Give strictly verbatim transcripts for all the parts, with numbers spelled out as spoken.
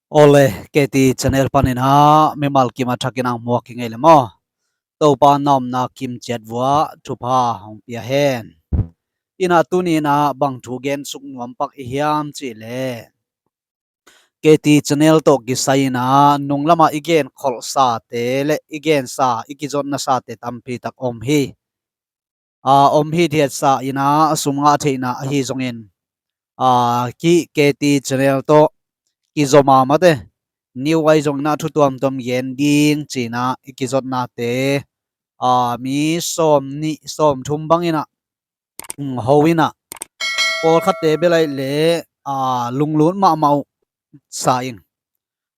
Awle, K T channel panin ah mimal kim a thakin ang muak hi ngei le maw? Topa na omna kim ciat vuah thupha hong pia hen. Inah tuni inah bang thu gen suk nuam pak i hiam cih leh, K T channel tawh kisai inah nunglamah i gen kholhsate le i gensa, i kizotnasate tampi tak om hi. A, om hithiatsa inah sum ngah theihna ahi zongin, a, K T channel tawh kizom a mate, new ahi zong inah thu tuamtuam gen ding ci inah i kizotnate, a, mi sawm nih sawm thum bang inah, mm, ho inah, pawlkhatte bel aih le, a, lunglut mahmah uh sa ing.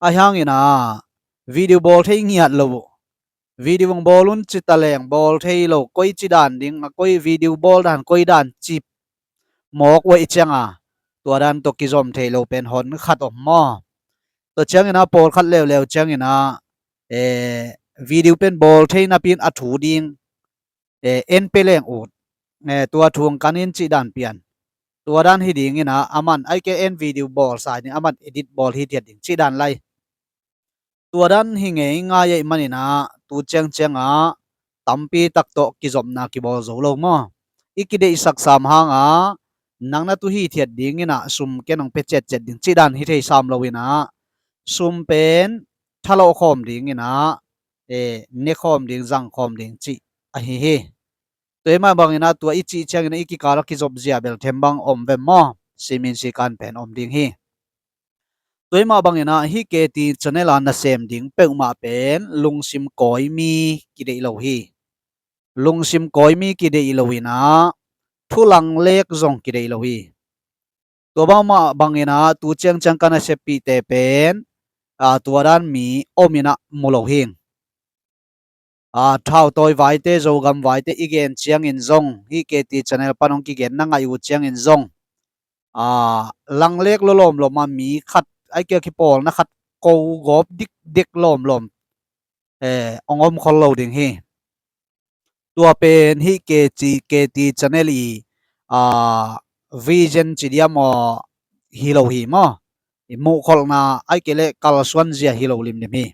Ahi hangin ah video bawl thei ngiat lo uh. Video hong bawl un ci taleng bawl thei lo, koi ci dan ding, a koi video bawl dan, koi dan ci mawk uh ahih ciang a, tua dan tawh kizom thei lo pen hon khat om maw? Tua ciangin ah pawlkhat leuleu ciangin ah, eh, video pen bawl thei napi in a thu ding, eh, en pia leng ut, eh, tua thu hong kan in cih dan pian. Tua dan hi dingin ah, aman aike en video bawl sa ding, aman edit bawl hithiat ding cih dan lai. Tua dan hi ngei ngai ahih manin ah, tu ciangciang ah tampi tak tawh kizopna kibawl zo lo maw? I kideihsak sam hang a, nang na tu hithiat dingin ah sum ken hong pia ciatciat ding cih dan hi thei sam lo in ah, sum pen thalawh khawm dingin ah, eh, ne khawm ding, zang khawm ding cih ahi hi. Tua hi mah bangin ah tua i cih ciangin ah i kikal a kizop zia bel them bang om ve maw? Simin sikan pen om ding hi. Tua hi mah bangin ah hih K T channel a nasem ding peuhmah pen lungsim kawi mi kideih lo hi. Lungsim kawi mi kideih lo in ah, thu langlek zong kideih lo hi. Tua bang mah bangin ah tu ciangciang ka naseppihte pen, a, tua dan mi om in ah mu lo hi. A, thautawi vaite, Zogam vaite i gen ciangin zong, hih K T channel pan hong kigen na ngaih uh ciangin zong, a, langlek lo lawmlawm a mi khat, aike kipawlna khat ko gawp dikdek lawmlawm, eh, hong om khol lo ding hi. Tua pen hih K T, K T channel i, a, vision ci diam aw, hi lo hi maw? I muhkholhna aike le kalsuan zia hi lo limlim hi.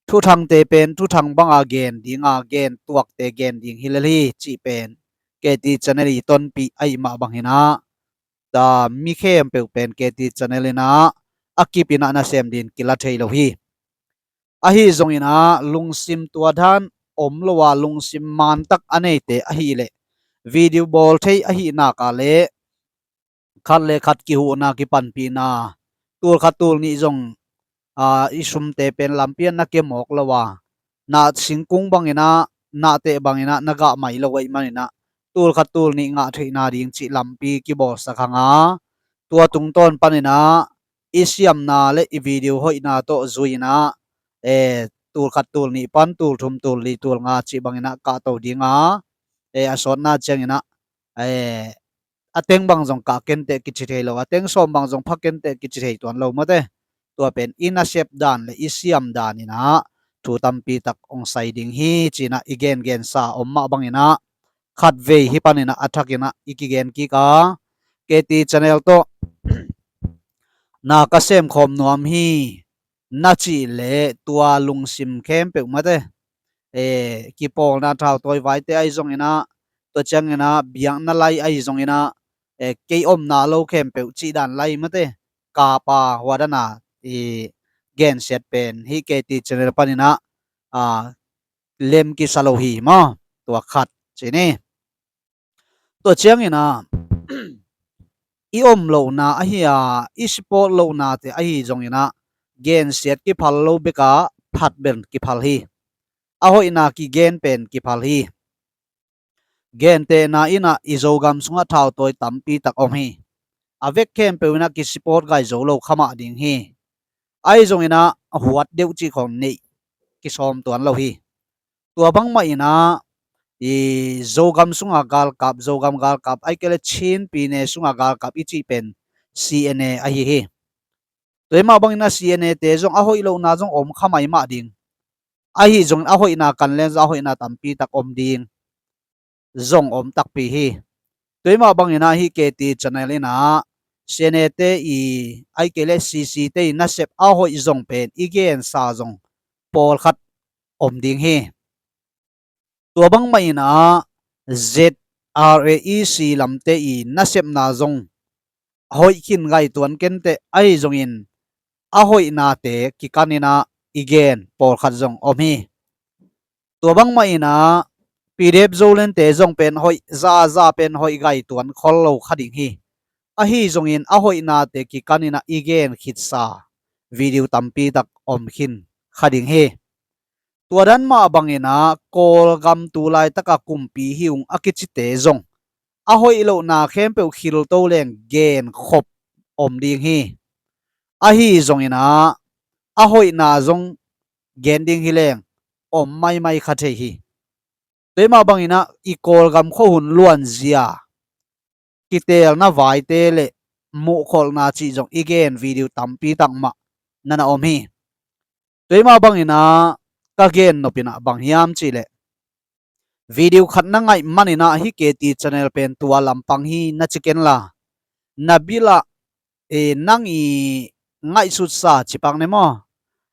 Thuthangte pen thuthang banga gen dinga, gen tuakte gen ding hi lel hi cih pen K T channel i tonpih ahih mah bangin ah, ta mi khempeuh pen K T channel in ah a kip in ah nasem din kila thei lo hi. Ahi zongin ah lungsim tua dan om lo a, lungsim mantak a neite ahih leh video bawl thei ahih nak a le khat le khat kihuhna, kipanpihna, tul khat tul nih zong, a, i sumte pen lampi ah na kia mawk lo a, na singkung bangin ah, nahteh bangin ah na gah mai lo ahih manin ah, tul khat tul nih ngah theihna ding cih lampi kibawlsak hang a, tua tungtawn panin ah i siamna le i video hoihna tawh zui in ah, eh, tul khat tul nih pan tul thum tul li tul nga cih bangin ah kahto ding a, eh, a sawtna ciangin ah, eh, a teng bang zong kah kenteh kici thei lo, a teng sawm bang zong pha kenteh kici thei tuan lo mate. Tua pen i nasep dan le i siam dan in ah thu tampi tak hong sai ding hi ci in ah i gengensa om mah bangin ah khatvei hih panin ah a thakin ah i kigen kik a, K T channel tawh na ka sem khawm nuam hi na cih leh tua lungsim khempeuh mate, eh, kipawlna thautawi vaite ahi zongin ah, tua ciangin ah biakna lai ahi zongin ah, eh, kei omna lo khempeuh cih dan lai mate, kapa huadana i gensiat pen hih K T channel panin ah, a, lem kisa lo hi maw? Tua khat ci ni. Tua ciangin ah i om lohna ahi a, i support lohnate ahi zongin ah gensiat kiphal lo bek a, phat pen kiphal hi. A hoihna kigen pen kiphal hi. Gentehna in ah i Zogam sungah thautawi tampi tak om hi. A vek khempeuh in ah kisupport gai zo lo kha mah ding hi. Ahi zongin ah huat deuh cih khawng neih kisawm tuan lo hi. Tua bangmah in ah i Zogam sunga galkap, Zogam galkap, aike le Chin pyine sunga galkap i cih pen C N A ahi hi. Tua hi mah bangin ah C N A te zong a hoih lohna zong om kha mai mah ding. Ahi zongin a hoihna kan len zong a hoihna tampi tak om ding zong om takpi hi. Tua hi mah bangin ah hih K T channel in ah C N A te i, ahih kei leh C C te i nasep a hoih zong pen i gensa zong pawlkhat om ding hi. Tua bangmah inah Z R A E C lamte i nasepna zong hoih khin ngaihtuan kenteh, ahi zongin a hoihnate kikan inah i gen pawlkhat zong om hi. Tua bangmah inah P D F Zolente zong pen hoih zaza pen hoih ngaihtuan khol lo kha ding hi. Ahi zongin a hoihnate kikan inah i gen khitsa video tampi tak om khin kha ding hi. Tua dan mah bang inah Kawlgam tu laitaka kumpi hi ung a kicite zong a hoih lohna khempeuh khilto leng genkhop om ding hi. Ahi zong inah a hoihna zong gen ding hi leng om maimai kha thei hi. Tua mah bang inah i Kawlgam khuahun luanzia kiteelna vaite le muhkholhna cih zong i gen video tampi tak mah nana om hi. Tua mah bang inah ka gen nop inah bang hiam cih leh, video khat na ngaih man inah hih K T channel pen tua lampang hi na ci ken la, na bilah, e, nang i ngaihsutsa ci pak ne maw?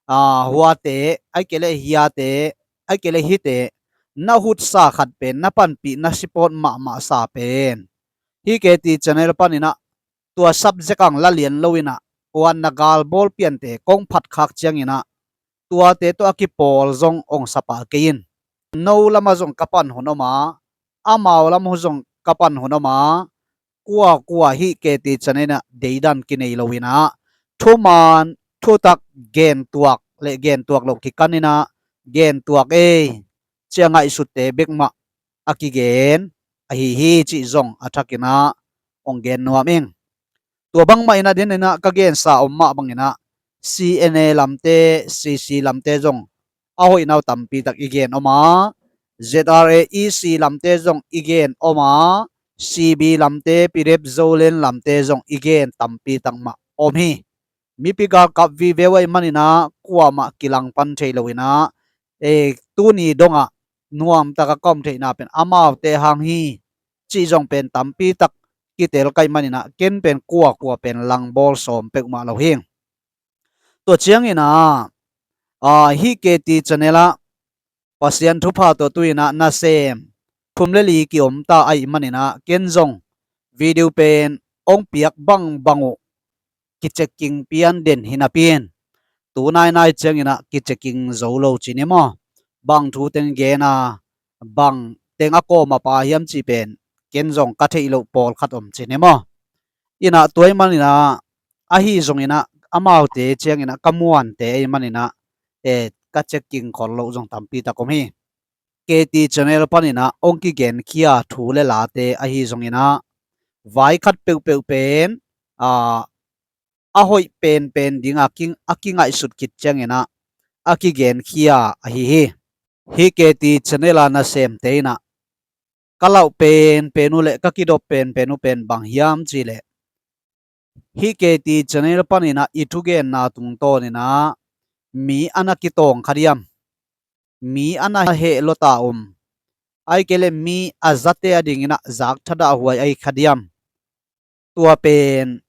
A, huate, ahih kei leh hiate, ahih kei leh hihte, na hutsa khat pen, na panpih, na support mahmahsa pen hih K T channel pan inah tua subject ang la lian lo inah, wan na galbawl piante kong phat khak ciang inah tuate tawh a kipawl zong ong sa pah kei in. No lamah zong ka pan hun om a, amau lam zong ka pan hun om a, kuakua hih K T channel inah deidan kinei lo inah thuman thutak gentuak le gentuak loh kikan inah gentuak ei, ci a ngaihsutte bek mah a kigen ahi hi cih zong a thak inah ong gen nuam ing. Tua bangmah inah den inah ka gensa om mah bang inah C N A lamte, C C lamte zong a hoihna uh tampi tak i gen om a, Z R A E C lamte zong i gen om a, C B lamte, P D F Zoland lamte zong i gen tampi tak mah om hi. Mipi galkap vive uh ahih man inah kuamah kilang pan thei lo inah, e, tuni dongah nuamtak a ka om theihna pen amaute hang hi cih zong pen tampi tak kitel ka hih man inah ken pen kuakua pen langbawl sawm peuhmah lo hi. Tua ciang inah, a, hih K T channel ah Pasian thupha tawh tu inah nasem thum le li ki-om ta ahih man inah ken zong video pen ong piak bangbang uh kichecking pian den hi napi in, tu nainai ciang inah kichecking zo lo ci ni maw? Bang thu teng gen a, bang teng a kawm a pha hiam cih pen ken zong ka theih loh pawlkhat om ci ni maw? Inah tua ahih man inah, ahi zong inah amaute ciang inah ka muante ahih man inah, e, ka checking khol loh zong tampi tak om hi. K T channel pan inah ong kigenkhia thu le late ahi zong inah vai khat peuhpeuh pen, a, a hoih penpen ding a ki, a kingaihsut khit ciang inah a kigenkhia ahi hi. Hih K T channel a nasemte inah ka lauh penpen uh le ka kidop penpen uh pen bang hiam cih leh, hih K T channel pan inah i thugenna tungtawn inah mi a na kitawng kha diam, mi a na heh lua ta um, ahih kei leh mi a zate a ding inah zak thadah huai ahi kha diam, tua pen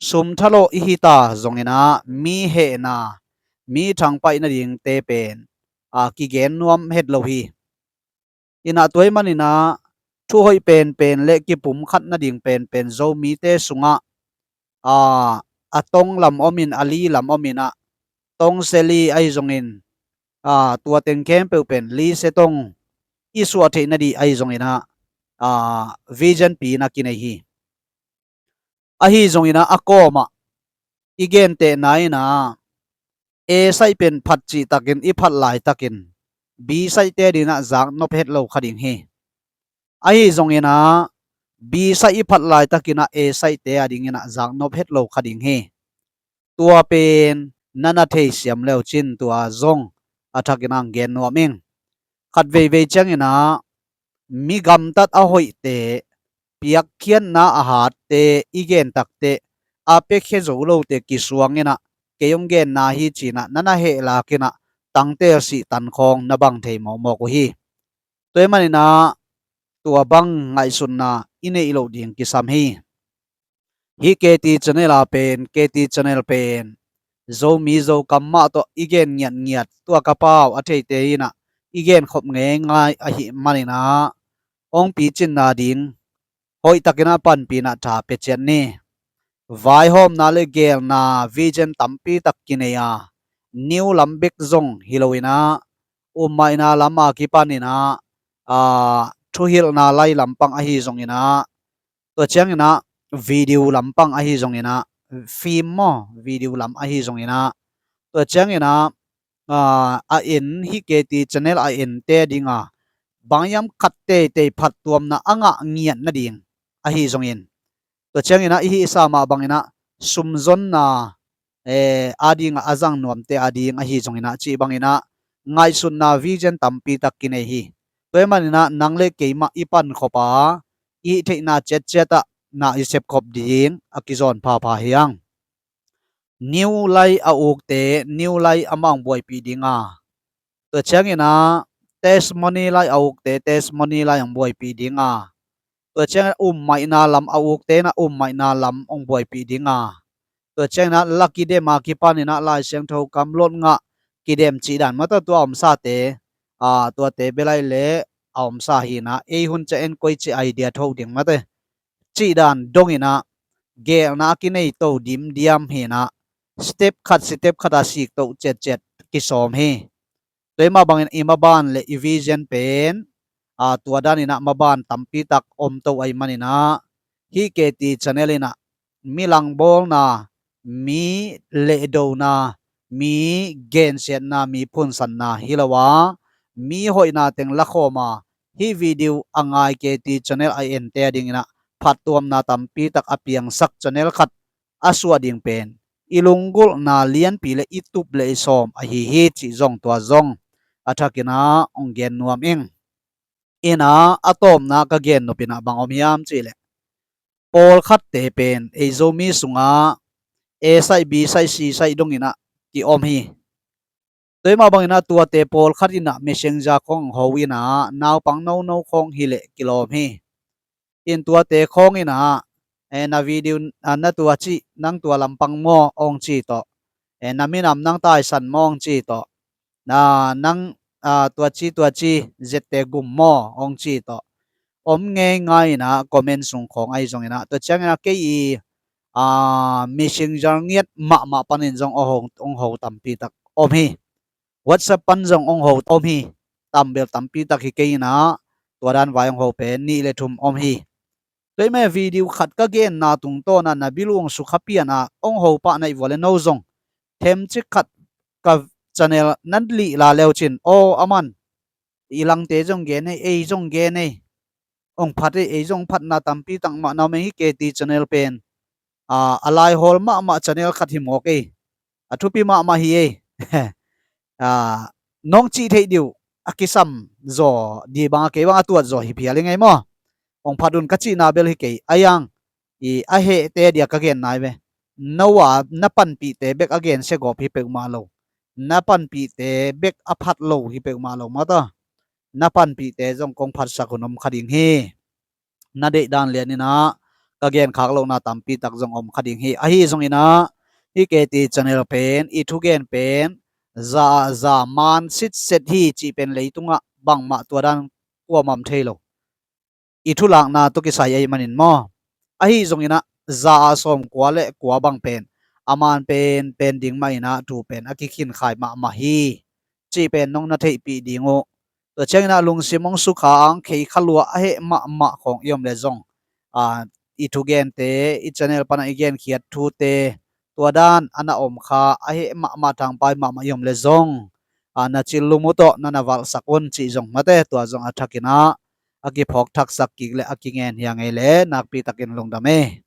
sum thalawh i hi ta zong inah mi hehna, mi thangpaih nadingte pen, a, kigen nuam het lo hi. Inah tua ahih man inah thu hoih penpen le kipumkhat nading penpen Zomite sungah, a, a tong lam om in, a li lam om inah, tong se li ahi zongin, a, tua teng khempeuh pen li se tong i suah theih nading ahi zong inah, a, vision pi na kinei hi. Ahi zong inah a kawmah i gentehna inah A side pen phat cihtakin i phat laitakin B side te a ding inah zak nop het lo kha ding hi. Ahi zong inah B side i phat laitakin ah A side te a ding inah zak nop het lo kha ding hi. Tua pen na na theisiam le uh cin tua zong a thakin ah gen nuam ing. Khat veivei ciang inah mi gamtat a hoihte, piakkhiatna a hatte, i gen takteh a piakhia zo lote kisuang inah kei hong genna hi ci inah na na heh lak inah tangtel sih tan khawng na bang thei mawkmawk uh hi. Tua ahih man inah tua bang ngaihsutna i neih loh ding kisam hi. Hih K T channel a pen, K T channel pen Zomi Zokam mah tawh i gen ngiatngiat, tua ka pau a theite inah i gen khop ngeingai ahih maninah hong picinna ding hoihtakinah panpinah tha pia ciat ni. Vaihawmna le geelna vision tampitak kinei a, new lam bek zong hi loinah, ummaihna lam a kipaninah, aa, thuhilhna lai lampang ahi zonginah, tua cianginah video lampang ahi zonginah, film maw, video lam ahi zonginah, tua cianginah, aa, a en, hih K T channel a ente dinga bangyam khat teitei phattuamna a ngah ngiat nading ahi zongin, tua cianginah i hihsa mah banginah sumzonna, eh, a dingah a zang nuamte a ding ahi zonginah cih banginah ngaihsutna vision tampitak kinei hi. Tua ahih maninah nang le keimah i pankhop a, i hih theihna ciatciatah na i sepkhop ding a kizawn phapha hi ang. New lai a ukte, new lai amah hong buaipih dinga, tua cianginah testimony lai a ukte, testimony lai hong buaipih dinga, tua cianginah ummaihna lam a ukte inah ummaihna lam hong buaipih dinga, tua cianginah la kidem a kipaninah Lai Siangtho kam lot ngah kidem cihdan mate, tua a omsate, aa, tuate bel ahi leh a omsa hinah, ei hun ciang en koi ci idea tho ding mate, cihdan donginah geelna a kinei to dimdiam hinah, step khat step khat a sik to ciatciat kisawm hi. Tua ahih mah bangin i maban le i vision pen, aa, tua daninah maban tampitak om to ahih maninah, hih K T channel inah mi langbawlna, mi lehdona, mi gensiatna, mi phunsanna hi lo a, mi hoihna teng lakhawm a, hih video a ngai K T channel a ente a dinginah phattuamna tampitak a piangsak channel khat a suah ding pen i lunggulhna lianpi le i tup le i sawm ahi hi cih zong tua zong a thakinah hong gen nuam ing. Inah a tawpna ka gen nopinah bang om hiam cihleh, pawlkhatte pen ei Zomi sungah A site, B site, C site donginah ki-om hi. Tua ahih mah banginah tuate pawlkhat inah Messenger khawng hong ho inah naupang nono khawng hileh kilawm hi. In tuate khawng inah, eh, na video, ah, na tua ci, nang tua lampang maw hong ci tawh, eh, na minam nang taisan maw hong ci tawh, na nang, ah, tua ci tua ci zette gum maw hong ci tawh om ngeingai inah comment sung khawng ahi zonginah, tua cianginah kei i, ah, Messenger ngiat mahmah panin zong hong ho, hong ho tampitak om hi. WhatsApp pan zong hong ho om hi. Tambel tampitak hi kei inah, tua dan vai hong ho pen nih le thum om hi. Tua ahih mah video khat ka genna tungtawnah na biluang sukha pianah hong ho pah na hih vua le no zong themcik khat ka channel nan lih la leucin, aw aman i langte zong gen ei, ei zong gen ei, hong phat ei, ei zong phatna tampitak mah na om ei, hih K T channel pen, aa, a laihawl mahmah channel khat hi mawk ei. A thupi mahmah hi ei. Aa, nong cih theih dih uh a kisam zaw dih bang a, kei bang a tuat zaw hi phial i ngei maw? Hong phat un ka cihna bel hi kei. A yang i a hehte dia ka gen nai ve. No a na panpihte bek a gensia gawp hi peuhmah lo. Na panpihte bek a phat lo hi peuhmah lo mata. Na panpihte zong kong phatsak hun om kha ding hi. Na deihdan lianinah ka genkhak lohna tampitak zong om kha ding hi. Ahi zonginah hih K T channel pen, i thugen pen za a za man sitset hi cih pen leitungah bangmah tua dan kuamah om thei lo. I thulakna tawh kisai ahih manin maw? Ahi zonginah za a sawmkua le kua bang pen a man pen pen ding mahinah thu pen a kikhinkhai mahmah hi cih pen nong na theihpih ding uh. Tua cianginah lungsim hong sukha ang, khei kha lua a heh mahmah khawng i om le zong, a, i thugente, i channel panah i genkhiat thute tua dan a na om kha a heh mahmah, thangpai mahmah i om le zong, a, na cillum uh tawh na na valhsak un cih zong mate, tua zong a thakinah a kiphawk thaksak kik le a kingen hi a ngei le nakpitakin lungdam ei.